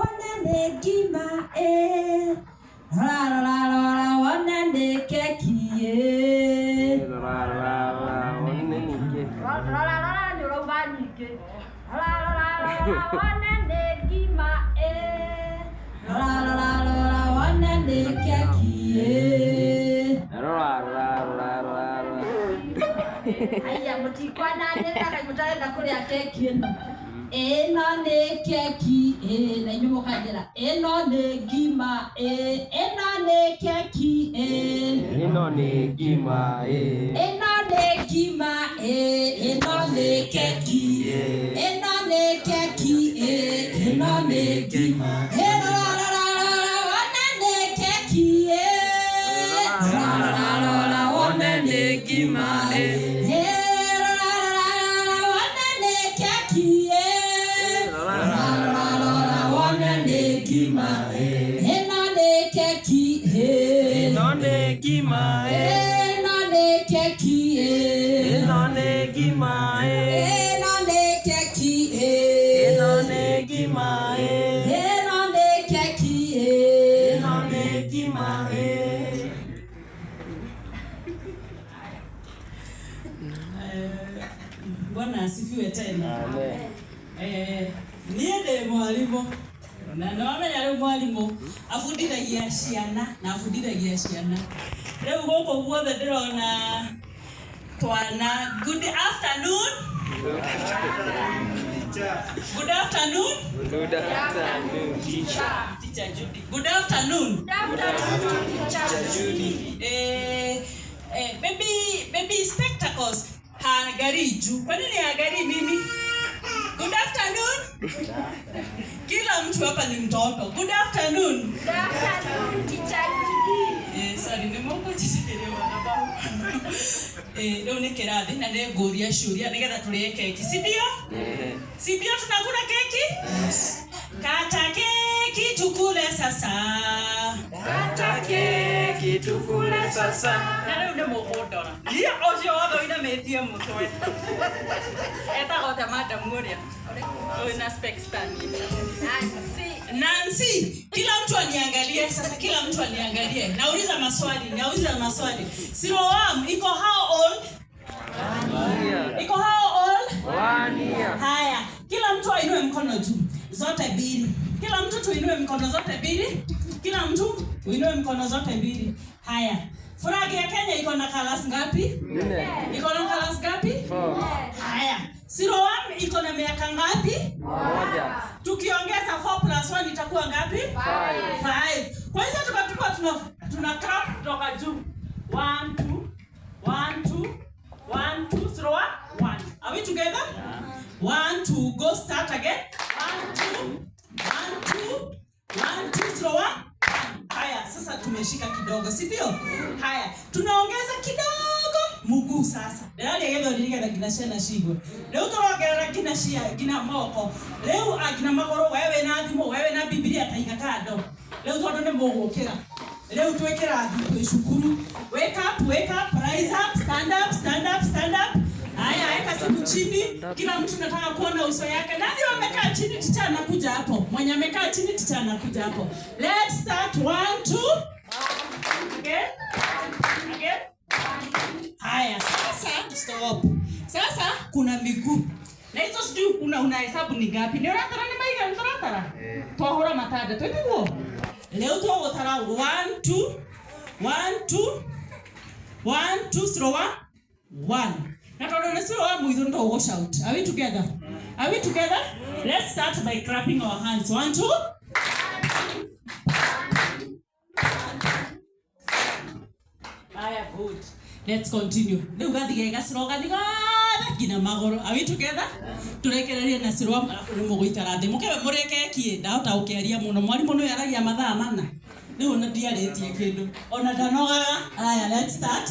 wone nĩ ngima ĩ. Rora rora rora wone nĩ keki ĩ. Rora rora rora wone nĩ keki. Rora rora nĩ ũrauga nyingĩ. Rora rora rora wone nĩ ngima ĩ. Rora rora rora wone nĩ keki ĩ. Rora rora rora rora rora. Haiya mũtikwananĩrĩra kaĩ mũtarenda kũrĩa keki ĩno. Ĩno nĩ keki ĩ, na inyuĩ mũkanjĩra ĩno nĩ ngima ĩ, ĩno nĩ keki ĩ. Ĩno nĩ ngima ĩ. Ĩno nĩ ngima ĩ, ĩno nĩ keki ĩno nĩ keki ĩ, ĩno nĩ ngima ĩ, rora rora rora wone nĩ keki ĩ, rora rora rora wone nĩ ngima ĩ, ĩ, rora rora rora wone nĩ keki ĩ, rora rora rora wone nĩ ngima ĩ, ĩno nĩ keki ĩ, Ĩno nĩ ngima ĩ. ĩno nĩ keki ĩ. Ĩno nĩ ngima ĩ. Ĩno nĩ keki ĩ. Ĩno nĩ ngima ĩ. Ĩno nĩ keki ĩ. Ĩno nĩ ngima ĩ. Bwana asifiwe tena. Amen. Niĩ ndĩ mwarimũ na nĩwamenya rĩu mwarimũ abundithagia ciana na abundithagia ciana rĩu gũkũ guothe ndĩrona twana. Good afternoon. Good afternoon. Good afternoon, teacher. Teacher Judy. Good afternoon. Good afternoon, Teacher Judy. Baby spectacles haangalii juu. Kwa nini haangalii mimi? Good afternoon. Kila mtu hapa ni mtoto. Good afternoon. Good afternoon, Teacher Judy. Sorry, nĩ mũkũnjĩtĩkĩria babu. Rĩu nĩ kĩrathi na nĩ ngũria ciũria nĩgetha tũrĩe keki, si ndio? Si ndio tunakula keki? Kata keki tukule sasa. Kata keki tukule sasa. Na rĩu nĩ mũkũndora. Niĩ ũcio wothe ũinamĩtie mũtwe. Etagwo ta madam ũrĩa. Wĩna specs ta niĩ. Nancy. Nancy, kila mtu aniangalie sasa, kila mtu aniangalie. Nauliza maswali, nauliza maswali. Siloam iko how old? Iko how old? One year. Haya, kila mtu ainue mkono juu, zote mbili. Kila mtu tuinue mkono zote mbili. Kila mtu uinue mkono zote mbili. Haya, flag ya Kenya iko na colors ngapi? Nne. Iko na colors ngapi? Four. Haya, Siloam iko na miaka ngapi? Moja. Tukiongeza 4 plus 1 itakuwa ngapi? Five. 5. Kwa hiyo tukachukua tuna clap kutoka juu. 1 2 1 2 1 2 throw 1. Are we together? 1 2 go start again. 1 2 1 2 1 2 throw 1. Haya, sasa tumeshika kidogo, si ndio? Haya, tunaongeza kidogo mguu sasa. Ndĩraria gĩthweri nĩgetha nginya ciana ciigue. Rĩu tũrongerera nginya cia nginya moko. Rĩu nginya magũrũ, we wĩna thimũ, we wĩna Bibilia ta iga kando. Rĩu tondũ nĩ mũgũkĩra. Rĩu twĩ kĩrathi, twĩ cukuru. Wake up, wake up, rise up, stand up, stand up, stand up. Haya, weka simu chini. Kila mtu nataka kuona uso yake. Nani wamekaa chini? Ticha anakuja hapo. Mwenye amekaa chini, ticha anakuja hapo. Let's start. 1 2. Again. Again. Haya, sasa stop. Sasa kuna miguu. Na hizo sijui kuna unahesabu ni ngapi? Ni ũratara nĩ maigana nĩ tũratara? Twahũra matandatũ tiguo? Rĩu tũgũtara 1 2 1 2 1 2 throw 1. Na tondũ nĩ slow one mwitũ nĩ tũgũ shout. Are we together? Are we together? Let's start by clapping our hands. 1 2. Haya, good. Let's continue. Rĩu gathige gaciro gathigothe nginya magũrũ. Are we together? Tũrekererie na ciro arabu nĩ mũgũikara thĩ. Mũkĩbe mũrĩe keki ndahota gũkĩaria mũno. Mwarimũ nĩwe aragia mathaa mana. Rĩu ona ndiarĩtie kĩndũ. Ona ndanogaga. Haya, let's start.